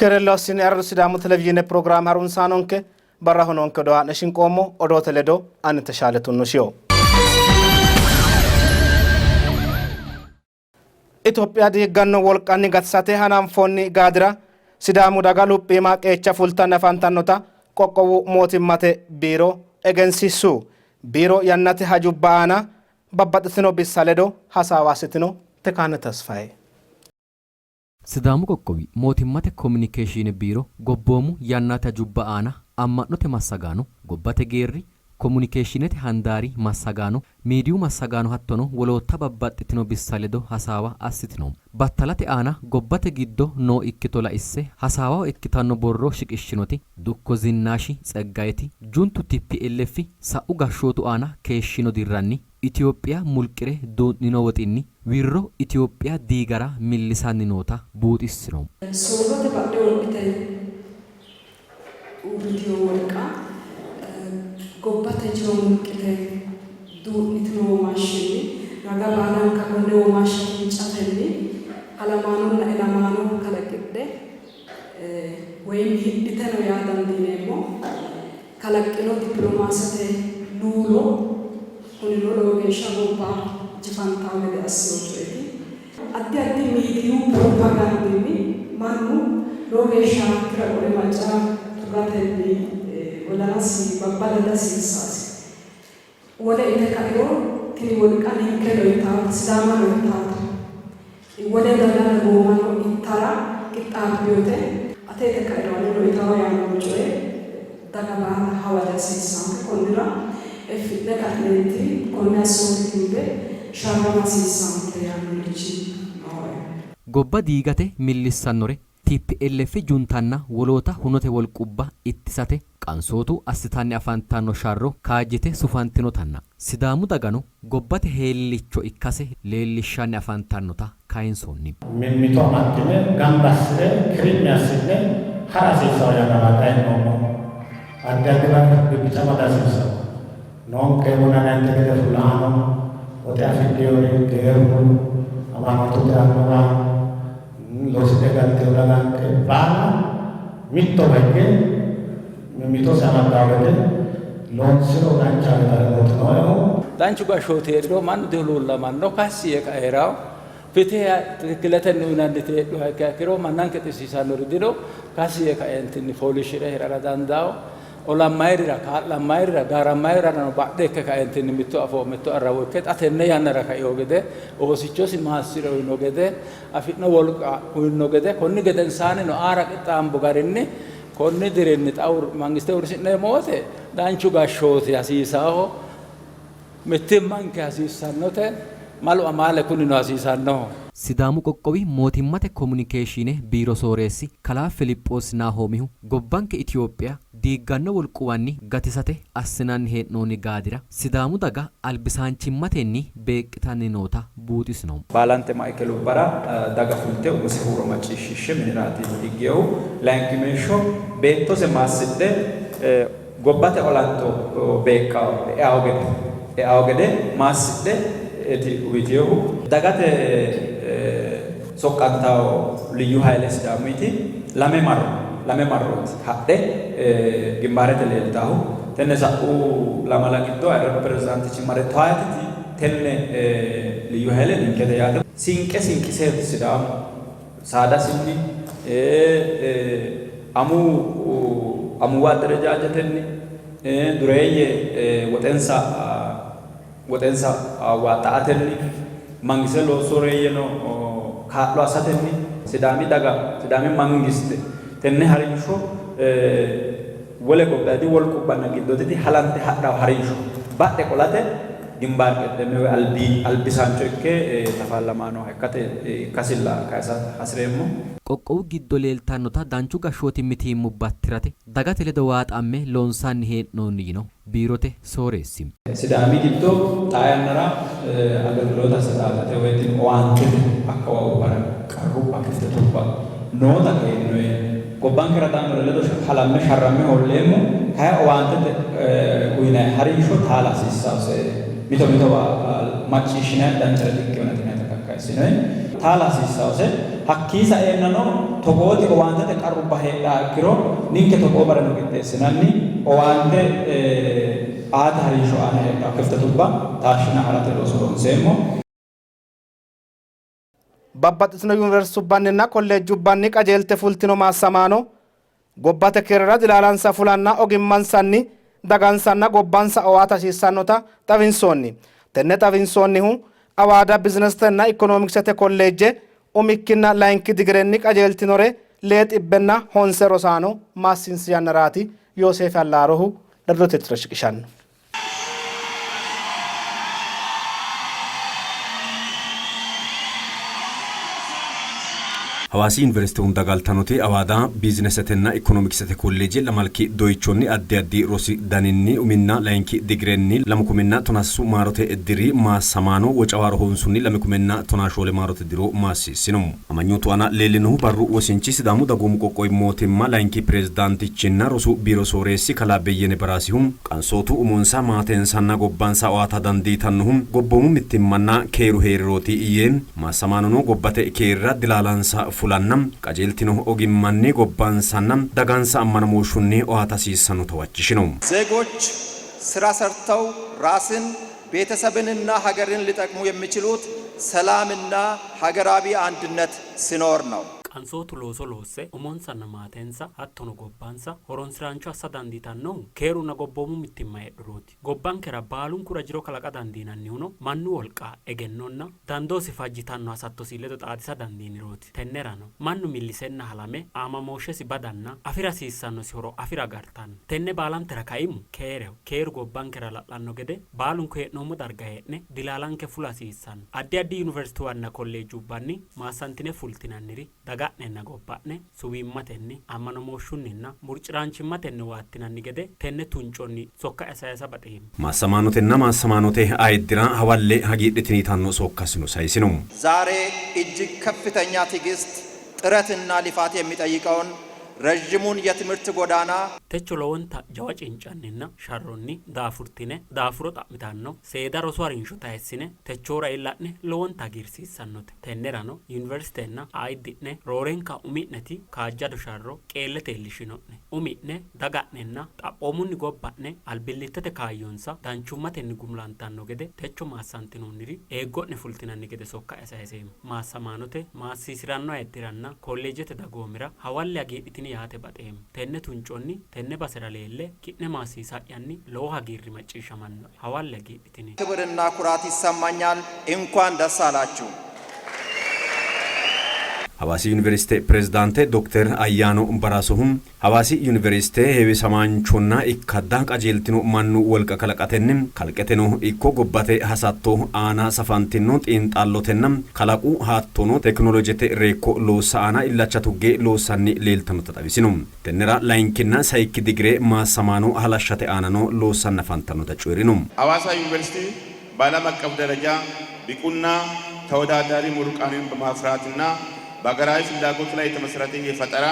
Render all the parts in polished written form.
Keerello assine Arru Sidaamu Televizhiine pirogiraame harunsaanonke barraho noonke odoo haa'ne shinqoommo odoote ledo ani Teshaale Tunnushiho. Itophiya diigganno wolqanni gatisate hananfoonni gaadira Sidaamu daga luphiima qeecha fultanni afantannota qoqqowu mootimmate biiro egensiissu. Biiro yannate hajubba aana babbaxxitino bissa ledo hasaawa assitino. Tekaane Tasfaye. Sidaamu qoqqowi mootimmate komunikeeshiine biiro gobboomu yannate hajubba aana amma'note massagaano, gobbate geerri, komunikeeshiinete handaari massagaano, miidiyu massagaano hattono wolootta babbaxxitino bissa ledo hasaawa assitino. Battalate aana gobbate giddo noo ikkito laisse hasaawaho ikkitanno borro shiqishshinoti Dukko Zinnaashi Tseggayeti, Juntu TPLF sa'u gashshootu aana keeshshino dirranni Itophiya mulqi're duu'nino woxinni wirro Itophiya diigara millisanni noota buuxissino. Soorrote badhe wodhite uurritino wolqa gobbate jiro mulqite duu'nitino womaashshinni raga baalanka konne womaashsha fincatenni halamaanonna elamaano kalaqidhe woyim hidhiteno yaa dandiineemmo. Kalaqqino dipilomaasete luulo kunino lowo geeshsha gobba jifantanno gede assino coyeti. Addi addi miidiyu piropagaandinni mannu lowo geeshsha hakkira qole macca tugatenni wodanasi babbada dihasiissaasi. Wole ite kairo tini wolqa ninkeno ittaate, Sidaamano ittaate, wole daga dagoomano ittara qixxaabbinote. Ate ite kairo aneno itawo yaanno coye daga baala hawa dihasiissaanke. Konnira effi'ne ka'neenti konne assoote gimbe sharrama hasiissaanke yaannorichi nooe. Gobba diigate millissannore TPLF juntanna woloota hunote wolqubba ittisate qansootu assitanni afantanno sharro kaajjite sufantinotanna Sidaamu dagano gobbate heellicho ikkase leellishshanni afantannota kayinsoonni. Mimmito amaxxine gamba assine kirimmi assi'ne ha'ra hasiissanno yannaraati hee'noommohu. Addi addi barra bibbicama dihasiissanno. Noonke wonanante gede fullahaano, woxe afidhinori, geerru, amanyootu annuwa, Loosidhe galtino daganke baala mittowa higge mimmitose amaddanno gede loonsiro danchaho yitanno hedooti nooehu. Danchu gashshooti hee'riro mannu dihuluullamanno, kassi yee kae hee'ranno. Fitihe tikikiletenni uyinanniti heedhuha ikkiha ikkiro mannanke xissiisannori dino, kassi yee kaeentinni fooliishshi're hee'rara dandaanno. Olammayirira, kaa'lammayirira, gaarammayirirano badhe ikke kaeentinni mitto afoo mitto arrawo ikke xa tenne yannara kaino gede oosichosi maassi're uyino gede afi'no wolqa uyno gede konni gedensaannino aara qixxaambo garinni konni dirinni xa mangiste uurrisi'neemmo wote danchu gashshooti hasiisannoho, mittimmanke hasiissannote, malu amaale kunino hasiisannoho. Sidaamu qoqqowi mootimmate komunikeeshiine biiro sooreessi kalaa Filiphoos Naahoomihu gobbanke Itophiya diigganno wolquwanni gatisate assinanni hee'noonni gaadira Sidaamu daga albisaanchimmatenni beeqqitanni noota buuxisino. Baalante maikelubbara daga fulte umise huuro macciishshiishshe miniraati higginohu. Layinkimeeshsho beettose maassidhe gobbate olanto beeqqawo e'awo gede e'awo gede maassidheeti uyitinohu. Dagate soqqantawo liyyu hayle Sidaamuyiti lame marro lame marrooti hadhe gimbaarete leeltaahu. Tenne sa'u lamala giddo ayirradu pirezidaantichi mare towaatiti tenne liyyu hayle ninkete yaate. Sinqe sinqiseeti Sidaamu saadasinni, amuwu amuwa adderejaajetenni, dureeyye woxensa woxensa waaxxa''atenni, mangiste loossooreeyyeno kaa'lo assatenni Sidaami daga, Sidaami mangiste tenne harinsho wole gobbaydi wolqubbanna giddooditi halante hadhanno harinsho badhe qolate gimbaar qeddeme woy albi albisaancho ikke tafaalamaanoha ikkate ikkasilla kaysa hasi'reemmo. Qoqqowu giddo leeltannota danchu gashshooti mitiimmubba tirate dagate ledo waaxamme loonsanni hee'noonni yino. Biirote sooreessi. Sidaami giddo xaa yannara agelgiloota asetaatete woy owaantete akkawaawubbara qarrubba kiftetubba noota keennoye. Gobbankera daannore ledo halamme sharramme hoolleemmo, kayi owaantete uyinanni harinsho taala hasiissaase. Mito mitowa macciishshinanni danchare di''ikkinona yinanni kakkayissinoye. Taala hasiissaase. Hakkii saeennano togooti owaantete qarrubba heedhaha ikkiro ninke togoo bareno qixxeessinanni owaante aate harinsho aana heedhanno kiftetubba taashshine harate looso loonseemmo. Babbaxxitino yuniversitubbanninna kolleejjubbanni qajeelte fultino maassamaano gobbate keerira dilaalansa fulanna ogimmansanni dagansanna gobbansa owaata hasiissannota xawinsoonni. Tenne xawinsoonnihu Awaada Bizinesetenna Ikkonomiksete Kolleejje umikkinna layinki digirenni qajeeltinore lee xibbenna honse rosaano maassiinsi yannaraati. Yooseefi Allaarohu ledote tiro shiqishanno. Hawaasi Yuniversite hunda galtannoti Awaada Bizinesetenna Ikonomiksete Kolleeje lamalki doyichonni addi addi rosi daninni uminna layinki digirenni 2013 maarote diri maassamaano Wocawaaro honsunni 2014 maarote diro maassiissino. Amanyootu aana leellinohu barru wosinchi Sidaamu Dagoomu Qoqqowi Mootimma Layinki Pirezidaantichinna Rosu Biiro Sooreessi Kalaa Beyyene Baraasihu, qansootu umonsa, maatensanna gobbansa owaata dandiitannohu gobboomu mittimmanna keeru hee'rirooti yee, maassamaanono gobbate keerira dilaalansa fulanna qajeeltino ogimmanni gobbansanna dagansa ammanamooshshunni owaata hasiissannota huwachishino. ዜጎች ስራ ሰርተው ራስን ቤተሰብንና ሀገርን ሊጠቅሙ የሚችሉት ሰላምና ሀገራዊ አንድነት ሲኖር ነው። Qansootu looso loosse umonsanna maatensa hattono gobbansa horonsi'raancho assa dandiitannohu keerunna gobboomu mittimma heedhurooti. Gobbankera baalunkura jiro kalaqa dandiinannihuno mannu wolqa, egennonna dandoosi fajjitanno hasattosi ledo xaadisa dandiinirooti. Tennerano mannu millisenna halame aamamooshshesi badanna afi'ra hasiissannosi horo afi'ra agartanno. Tenne baalantera kaimu keereho. Keeru gobbankera hala'lanno gede baalunku hee'noommo darga hee'ne dilaalanke fula hasiissanno. Addi addi yuniversituwanna kolleejjubbanni maassantine fultinanniri daga'nenna gobba'ne suwiimmatenni, ammanamooshshunninna murci'raanchimmatenni owaattinanni gede tenne tunconni sokka'ya sayisa baxeemmo. Maassamaanotenna maassamaanote ayiddira hawalle hagiidhitini yitanno sokkasino sayisino. ዛሬ እጅግ ከፍተኛ ትዕግስት፣ ጥረትና ልፋት የሚጠይቀውን ረዥሙን የትምህርት ጎዳና Techo lowonta jawa cincanninna sharronni daafurtine daafuro xa'mitanno seeda rosu harinsho tayissine techoora iilla'ne lowonta hagiirsiissannote. Tennerano Yuniversitenna ayiddi'ne roorenka umi'neti kaajjado sharro qeellete iillishshino'ne. Umi'ne, daga'nenna xaphoomunni gobba'ne albillittete kaayyonsa danchummatenni gumulantanno gede techo maassantinoonniri eeggo'ne fultinanni gede sokka'ya sayiseemmo. Maassamaanote, maassiisi'ranno ayiddiranna kolleejete dagoomira hawalle hagiidhitini yaate baxeemmo. Tenne tunconni tenne basera leelle ki'ne maassiisa'yanni lowo hagiirri macciishshamannoe. Hawalle hagiidhitini. ክብርና ኩራት ይሰማኛል። እንኳን ደስ አላችሁ። Hawaasi Yuniversite Pirezidaante Dokter Ayyaano Baraasohu, Hawaasi Yuniversite heewisamaanchonna ikkadda qajeeltino mannu wolqa kalaqatenni kalqeteno ikko gobbate hasatto aana safantino xiinxallotenna kalaqu hattono tekinolojete reekko loossa aana illacha tugge loossanni leeltannota xawisino. Tennera layinkinna sayikki digire maassamaano halashshate aanano loossanni afantannota coyi'rino. ሐዋሳ ዩኒቨርሲቲ በዓለም አቀፍ ደረጃ ብቁና ተወዳዳሪ ምሩቃንን በማፍራትና በሀገራዊ ፍላጎት ላይ የተመሰረተ የፈጠራ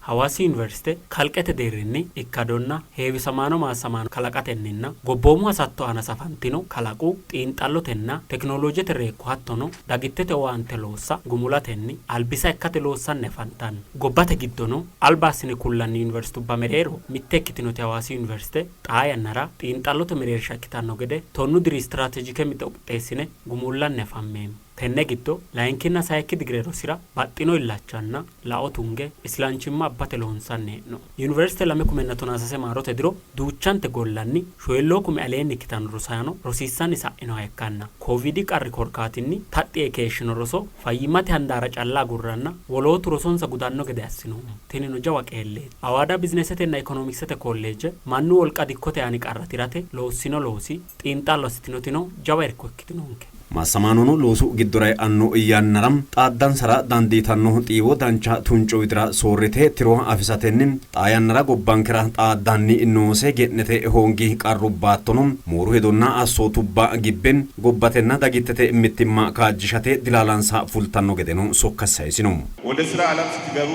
Hawaasi Yuniversite kalqete deerrinni ikkadonna heewisamaano maassamaano kalaqatenninna gobboomu hasatto aana safantino kalaqu, xiinxallotenna tekinolojete reekko hattono dagittete owaante loossa gumulatenni albisa ikkate loossanni afantanno. Gobbate giddono alba assine kullanni Yuniversitubba mereero mitte ikkitinoti Hawaasi Yuniversite xaa yannara xiinxallote mereersha ikkitanno gede tonnu diri istiraateejike mixo qixxeessine gumullanni afammeemmo. Tenne giddo layinkinna sayikki digire rosira baxxino illachanna lao tunge islanchimma abbate loonsanni hee'noommo. Yuniversite 2013 maarote diro duuchante gollanni shoyilloo kume aleenni ikkitanno rosaano rosiissanni sa'inoha ikkanna Kooviidi qarri korkaatinni taxxi yee keeshshino roso fayyimmate handaara calla agurranna wolootu rosonsa gudanno gede assinoommo. Tinino jawa qeelleeti. Awaada Bizinesetenna Ikonomiksete Kolleeje mannu wolqa dikkote aani qarra tirate loossino loosi xiinxallo assitinotino jawa irko ikkitinonke. Maassamaanono loosu giddora e'anno yannara xaaddansara dandiitanno xiiwo dancha tunco widira soorrite tiro afisatenni xaa yannara gobbankera xaaddanni noose ge'nete hoongi qarrubba hattono mooru hedonna assootubba gibbe gobbatenna dagittete mittimma kaajjishate dilaalansa fultanno gedeno sokka sayisino. ወደ ስራ ዓለም ስትገቡ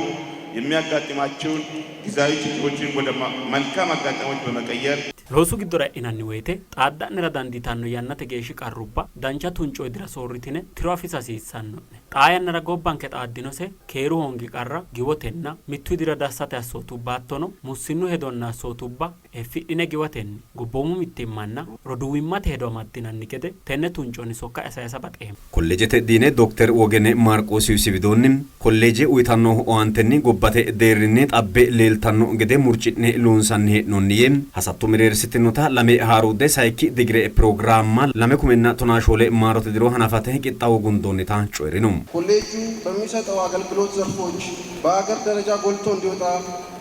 የሚያጋጥማችሁን ጊዜያዊ ችግሮችን ወደ መልካም አጋጣሚዎች በመቀየር Loosu giddora e'inanni woyte xaadda'nera dandiitanno yannate geeshshi qarrubba dancha tunco widira soorritine tiro afisa hasiissanno'ne. Xaa yannara gobbanke xaaddinose keeru hoongi qarra giwatenna mittu widira dassate assootubba hattono mussinnu hedonna assootubba effidhine giwatenni gobboomu mittimmanna roduuwimmate hedo amaddinanni gede tenne tunconni sokka'ya sayisa baxeemmo. Kolleejete Diine Dokter Wogene Maarqoosi isi widoonni, kolleeje uytanno owaantenni gobbate deerrinni xabbe leeltanno gede murci'ne loonsanni hee'noonni yee, hasatto mereersitinota lame haaruudde sayikki digire pirogiraamma 2014 maarote diro hanafate qixxaawo gundoonnita coyi'rino. ኮሌጁ በሚሰጠው አገልግሎት ዘርፎች በአገር ደረጃ ጎልቶ እንዲወጣ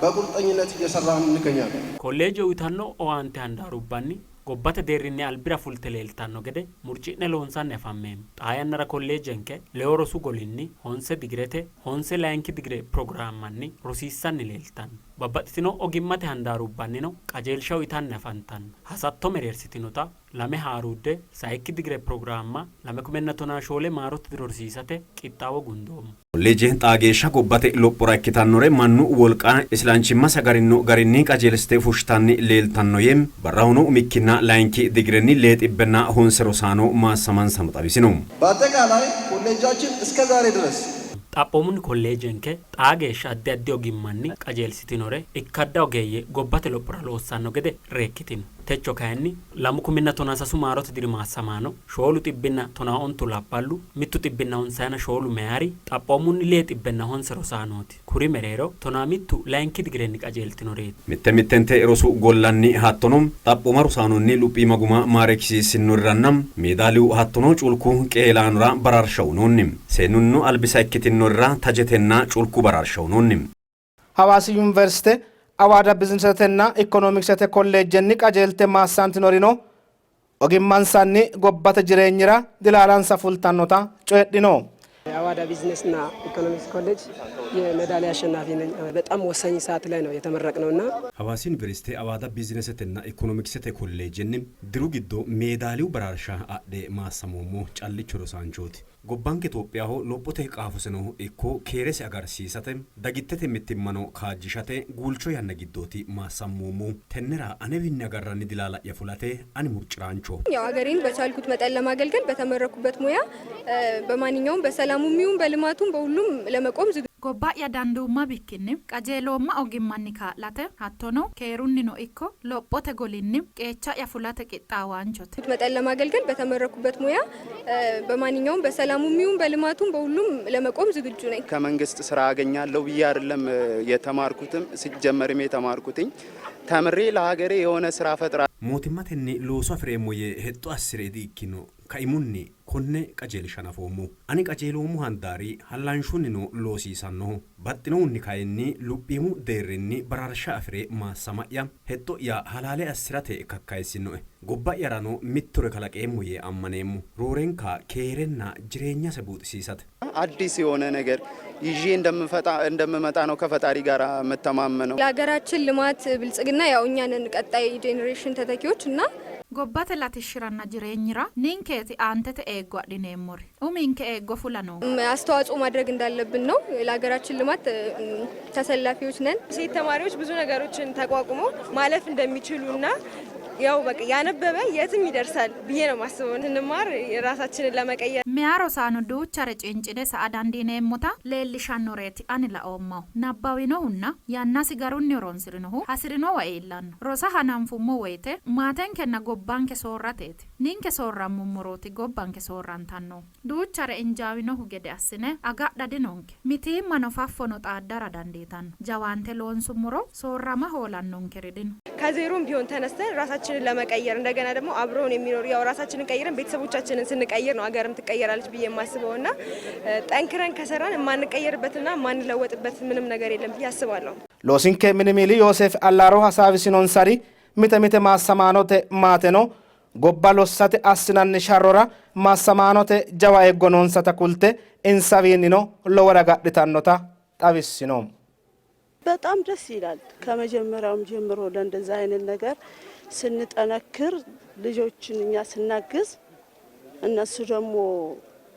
በቁርጠኝነት እየሰራን እንገኛለን። Kolleeje uytanno owaante handaarubbanni gobbate deerrinni albira fulte leeltanno gede murci'ne loonsanni afammeemmo. Xaa yannara kolleejenke leyo rosu golinni honse digirete, honse layinki digire pirogiraammanni rosiissanni leeltanno. Babbaxxitino ogimmate handaarubbannino qajeelsha uytanni afantanno. Hasatto mereersitinota lame haaruudde sayikki digire pirogiraamma 2014 maarote diro rosiisate qixxaawo gundoommo. Kolleeje xaa geeshsha gobbate lophora ikkitannore mannu wolqa isilanchimmase agarino garinni qajeelsite fushshitanni leeltanno yee, barrahono umikkinna layinki digirenni lee xibbenna honse rosaano maassamansano xawisino. በአጠቃላይ ኮሌጃችን እስከ ዛሬ ድረስ Xaphoomunni kolleejenke xaa geeshsha addi addi ogimmanni qajeelsitinore ikkadda ogeeyye gobbate lophora loossanno gede reekkitino. Techo kayinni lamu kuminna tonaa sasu maarote diri maassamaano shoolu xibbinna tonaa ontu labballu, mittu xibbinna honsayina shoolu meyaari, xaphoomunni lee xibbenna honse rosaanooti. Kuri mereero 11 layinki digirenni qajeeltinoreeti. Mitte mittente rosu gollanni hattono xaphooma rosaanonni luphiima guma maareekkisiissinoriranna meedaaliyu hattono culku qeelaanora baraarsha uynoonni. Seennunnino albisa ikkitinnorira tajetenna culku baraarsha uynoonni. Hawaasi Yuniversite Awaada Bizinesetenna Ikonomiksete Kolleejjenni qajeelte maassantinorino ogimmansanni gobbate jireenyira dilaalansa fultannota coyidhino. የአዋዳ ቢዝነስና ኢኮኖሚክስ ኮሌጅ የሜዳሊያ አሸናፊ ነኝ። በጣም ወሳኝ ሰዓት ላይ ነው የተመረቅነውና Hawaasi Yuniversite Awaada Bizinesetenna Ikonomiksete Kolleejjenni diru giddo meedaaliyu baraarsha adhe maassamoommo callicho rosaanchooti. Gobbanke Itophiyaho lophote qaafoseno ikko keerese agarsiisate dagittete mittimmano kaajjishate guulcho yanna giddooti maassammoommohu. Tennera anewinni agarranni dilaala'ya fulate ani murci'raanchoho. ያው ሀገሬን በቻልኩት መጠን ለማገልገል በተመረኩበት ሙያ በማንኛውም በሰላሙም ይሁን በልማቱም በሁሉም ለመቆም ዝግጁ Gobba'ya danduumma bikkinni qajeeloomma ogimmanni kaa'late hattono keerunnino ikko lophote golinni qeecha'ya fulate qixxaawaanchote. መጠን ለማገልገል በተመረኩበት ሙያ በማንኛውም በሰላሙም ይሁን በልማቱም በሁሉም ለመቆም ዝግጁ ነኝ። ከመንግስት ስራ አገኛለሁ ብዬ አይደለም የተማርኩትም ሲጀመርም የተማርኩትኝ ተምሬ ለሀገሬ የሆነ ስራ ፈጥራ Mootimmatenni looso afi'reemmo yee hexxo assi're di''ikkino. Kaimunni konne qajeelsha hanafoommo. Ani qajeeloommo handaari hallanshunnino loosiisannoho. Baxxinohunni kayinni luphiimu deerrinni baraarsha afi're maassama'ya hexxo'ya halaale assi'rate kakkayissinoe. Gobba'yarano mittore kalaqeemmo yee ammaneemmo. Roorenka keerenna jireenyase buuxisiisate. አዲስ የሆነ ነገር ይዤ እንደምመጣ ነው ከፈጣሪ ጋር የምተማመነው። ለሀገራችን ልማት ብልጽግና ያው እኛ ነን ቀጣይ ጄኔሬሽን ተተኪዎች እና Gobbate latishshiranna jireenyira ninkeeti aantete eeggo adhineemmori. Uminke eeggo fula noonke. አስተዋጽኦ ማድረግ እንዳለብን ነው። ለሀገራችን ልማት ተሰላፊዎች ነን። ሴት ተማሪዎች ብዙ ነገሮችን ተቋቁሞ ማለፍ እንደሚችሉና ያው በቃ ያነበበ የትም ይደርሳል ብዬ ነው የማስበው። ስንማር ራሳችንን ለመቀየር Meyaa rosaano duuchare cincine sa''a dandiineemmota leellishannoreeti ani laoommahu. Nabbawinohunna yannasi garunni horonsi'rinohu hasi'rinowa iillanno. Rosa hananfummo woyte maatenkenna gobbanke soorrateeti. Ninke soorrammummorooti gobbanke soorrantannohu. Duuchare injaawinohu gede assine agadha dinonke. Mitiimmano faffono xaaddara dandiitanno. Jawaante loonsummoro soorrama hoolannonkeri dino. ከዜሮም ቢሆን ተነስተን ራሳችንን ለመቀየር እንደገና ደግሞ አብረውን የሚኖሩ ያው ራሳችንን ቀይረን ቤተሰቦቻችንን ስንቀይር ነው ሀገርም ትቀየራለች ብዬ የማስበው እና ጠንክረን ከሰራን የማንቀየርበትና የማንለወጥበት ምንም ነገር የለም ብዬ አስባለሁ። Loosinke mini miili Yooseef Allaaro hasaawisinonsari mite mite maassamaanote maateno gobba lossate assinanni sharrora maassamaanote jawa eeggo noonsata kulte insawiinnino lowore agadhitannota xawissino. በጣም ደስ ይላል። ከመጀመሪያውም ጀምሮ ለእንደዛ አይነት ነገር ስንጠነክር ልጆችን እኛ ስናግዝ እነሱ ደግሞ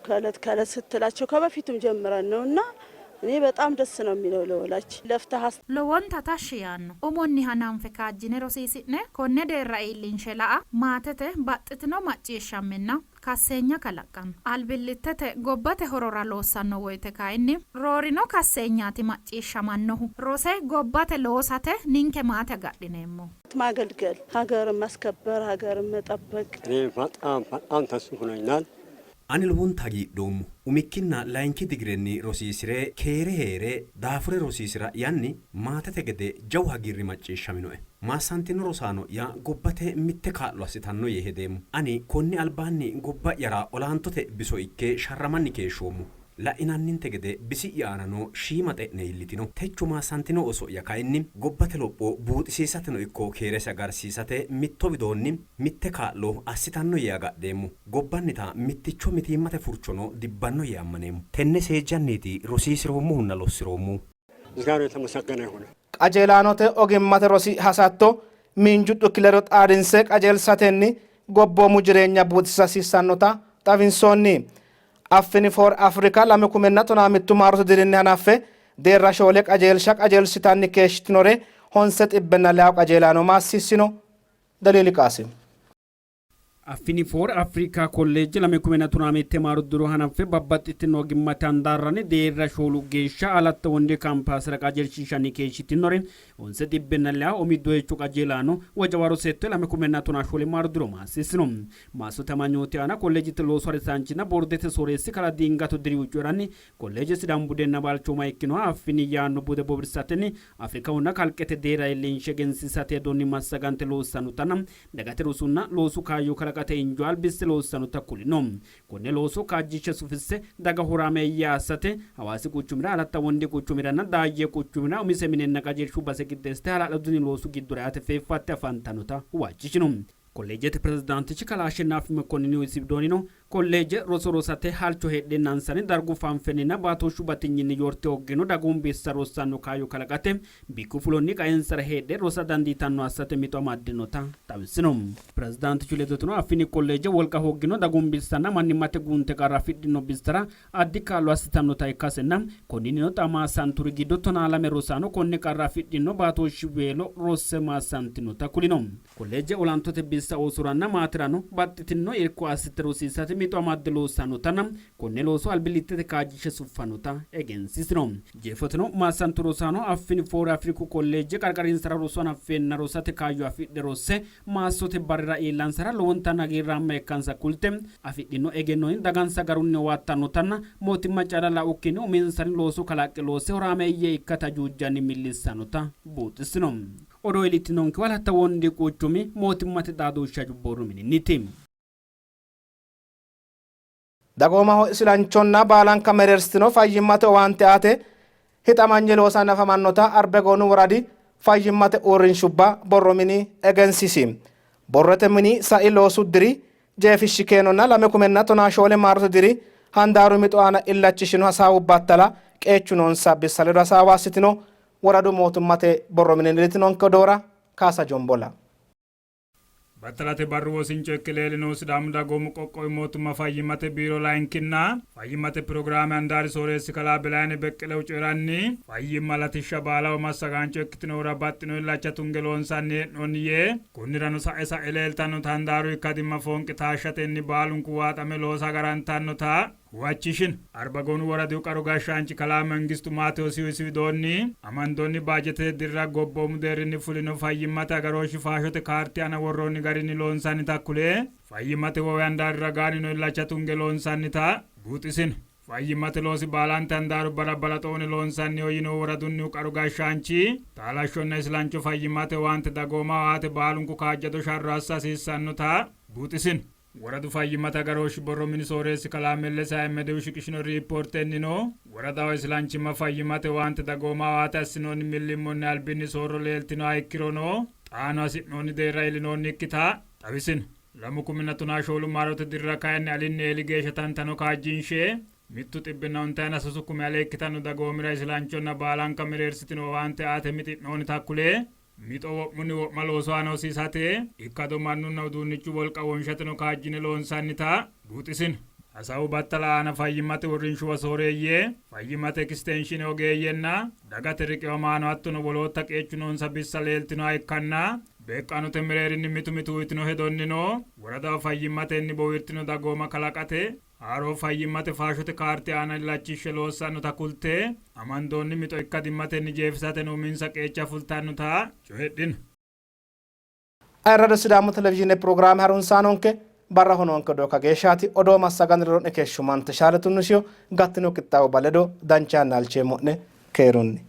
ከእለት ከእለት ስትላቸው ከበፊቱም ጀምረን ነውና እኔ በጣም ደስ ነው የሚለው ለወላጅ ለፍተህ Lowonta tashshi yaanno. Umonni hananfe kaajjine rosiisi'ne konne deerra iillinshe la'a maatete baxxitino macciishshammenna kasseenya kalaqqanno. Albillittete gobbate horora loossanno woyte kayinni roorino kasseenyaati macciishshamannohu. Rose gobbate loosate ninke maate agadhineemmo. ማገልገል፣ ሀገርን ማስከበር፣ ሀገርን መጠበቅ እኔ በጣም በጣም ደስ ብሎኛል። Ani lowonta hagiidhoommo. Umikkinna layinki digirenni rosiisi're keere hee're daafure rosiisi'ra'yanni maatete gede jawu hagiirri macciishshaminoe. Maassantino rosaano'ya gobbate mitte kaa'lo assitanno yee hedeemmo. Ani konni albaanni gobba'yara olantote biso ikke sharramanni keeshshoommo. La'inanninte gede bisi'ya aanano shiima xe'ne iillitino. Techo maassantino ooso'ya kayinni gobbate lopho buuxisiisateno ikko keerese agarsiisate mitto widoonni mitte kaa'lo assitanno yee agadheemmo. Gobbannita mitticho mitiimmate furchono dibbanno yee ammaneemmo. Tenne seejjanniiti rosiisi'roommohunna lossi'roommohu. እግዚአብሔር የተመሰገነ ይሁን። Qajeelaanote ogimmate rosi hasatto miinju dhuki ledo xaadinse qajeelsatenni gobboomu jireenya buuxisiisa hasiissannota xawinsoonni. Affini for Africa 2013 maarote dirinni hanaffe deerra shoole qajeelsha qajeelsitanni keeshshitinore 906 qajeelaano maassiissino. Daliili Qaasim. Affini for Africa kolleejje 2016 maaro diro hanaffe babbaxxitino ogimmate handaarranni deerra shoolu geeshsha Alatta Wondi kaampaasera qajeelshiishanni keeshshitinore 906 umi doyicho qajeelaano Wocawaro 6 2014 maaro diro maassiissino. Maassote amanyooti aana kolleejjete loosu harisaanchinna boordete sooreessi kalaa Diingato Dirihu coyi'ranni, kolleeje Sidaamu budenna balchooma ikkinoha Affini yaanno bude bowirsatenni Afrikahonna kalqete deerra iillinshe egensiisate hedonni massagante loossannotanna dagate rosunna loosu kaayyo kalaqate injo albisse loossannota kulino. Konne looso kaajjishshe sufisse daga horaameeyye assate Hawaasi quchumira, Alatta Wondi quchumiranna Daayye quchumira umise minenna qajeelshu base qixxeessite hala'ladunni loosu giddora eate feeffatte afantannota huwachishino. Kolleejete pirezidaantichi kalaa Ashennaafi Mekonninihu isi widoonnino, kolleeje roso rosate halcho heedheennansanni dargu fanfenninna baatooshshu batinyinni yorte hooggino dagoomu bissa rossanno kaayyo kalaqate bikku fulonni qaensara heedhe rosa dandiitanno assate mixo amaddinota xawisino. Pirezidaantichu ledoteno Affini kolleeje wolqa hooggino dagoomu bissanna mannimmate guunte qarra afidhino bissara addi kaa'lo assitannota ikkasenna konninnino xa maassanturi giddo 12 rosaano konne qarra afidhino baatooshshi-weelo rosse maassantinota kulino. Kolleejje olantote bissa oosoranna maaterano baxxitino irko assite rosiisate mixo amadde loossannotanna konne looso albillittete kaajjishshe suffannota egensiisino. Jeefoteno maassantu rosaano Affini Foor Afriku Kolleejje qarqarinsara roso hanaffeenna rosate kaayyo afidhe rosse maassote barrira iillansara lowontanni hagiirraamma ikkansa kulte, afidhino egennonni dagansa garunni owaattannotanna mootimma calla la'ukkinni uminsanni looso kalaqqe loosse horaameeyye ikkate ajuujanni millissannota buuxissino. Odoo iillitinonkehu Alatta Wondi quchumi mootimmate xaadooshshi hajo borro mininniiti. Dagoomaho isilanchonna baalanka mereersitino fayyimmate owaante aate hixamanye loosanni afamannota Arbegoonu woradi fayyimmate uurrinshubba borro mini egensiisi. Borrote mini sai loosu diri jeefishshi keenonna 2014 maarote diri handaaru mixo aana illachishino hasaawu battala qeechu noonsa bissa ledo hasaawa assitino. Woradu mootimmate borro mininni iillitinonke odoora Kaasa Jombola. Battalate barru wosincho ikke leellinohu Sidaamu Dagoomu Qoqqowi Mootimma Fayyimmate Biiro Layinkinna Fayyimmate Pirogiraame Handaari Sooreessi Kalaa Belayne Beqqelehu coyi'ranni, fayyimma latishsha baalaho massagaancho ikkitinohura baxxino illacha tunge loonsanni hee'noonni yee, konnirano sa'e sa'e leeltannota handaaru ikkadimma foonqe taashshatenni baalunku waaxame loosa agarantannota huwachishino. Arbagoonu woradihu qaru gashshaanchi kalaa Mengistu Maatewoosihu isi widoonni, amandoonni baajetete dirra gobboomu deerrinni fulino fayyimmate agarooshshi faashote kaarti aana worroonni garinni loonsannita kule, fayyimmate wowe handaari ragaannino illacha tunge loonsannita buuxisino. Fayyimmate loosi baalante handaarubbara balaxo uyne loonsanniho yinohu woradunnihu qaru gashshaanchi, taalashshonna islancho fayyimmate owaante dagoomaho aate baalunku kaajjado sharro assa hasiissannota buuxisino. Woradu fayyimmate agarooshshi borro mini sooreessi kalaa Mellese Ahimedehu shiqishino riippoortennino, woradaho islanchimma fayyimmate owaante dagoomaho aate assinoonni millimmonni albinni soorro leeltinoha ikkirono xaano hasi'noonni deerra iillinoonnikkita xawisino. 2014 maarote dirira kayinni alinni eeli geeshsha tantano kaajjinshe mittu xibbinna ontayina sasu kumi ale ikkitanno dagoomira islanchonna baalanka mereersitino owaante aate mixi'noonnita kule, Mixo wo'munni wo'ma loosu aana hosiisate ikkado mannunna uduunnichu wolqa wonshateno kaajjine loonsannita buuxisino. Hasaawu battala aana fayyimmate uurrinshuwa sooreeyye, fayyimmate ekistenshiine ogeeyyenna dagate riqiwamaano hattono wolootta qeechu noonsa bissa leeltinoha ikkanna Beeqqaanote mereerinni mitu mitu uytino hedonnino woradaho fayyimmatenni bowirtino dagooma kalaqate haaroo fayyimmate faashote kaarte aana illachishshe loossannota kulte amandoonni mixo ikkadimmatenni jeefisateno uminsa qeecha fultannota coyidhino. Ayirrado Sidaamu Televizhiine pirogiraame harunsaanonke barraho noonke odoo kageeshshaati. Odoo massaganni ledo'ne keeshshummante Shaale Tunnisiyo gattino qixxaawubba ledo dancha yanna halcheemmo'ne. Keerunni.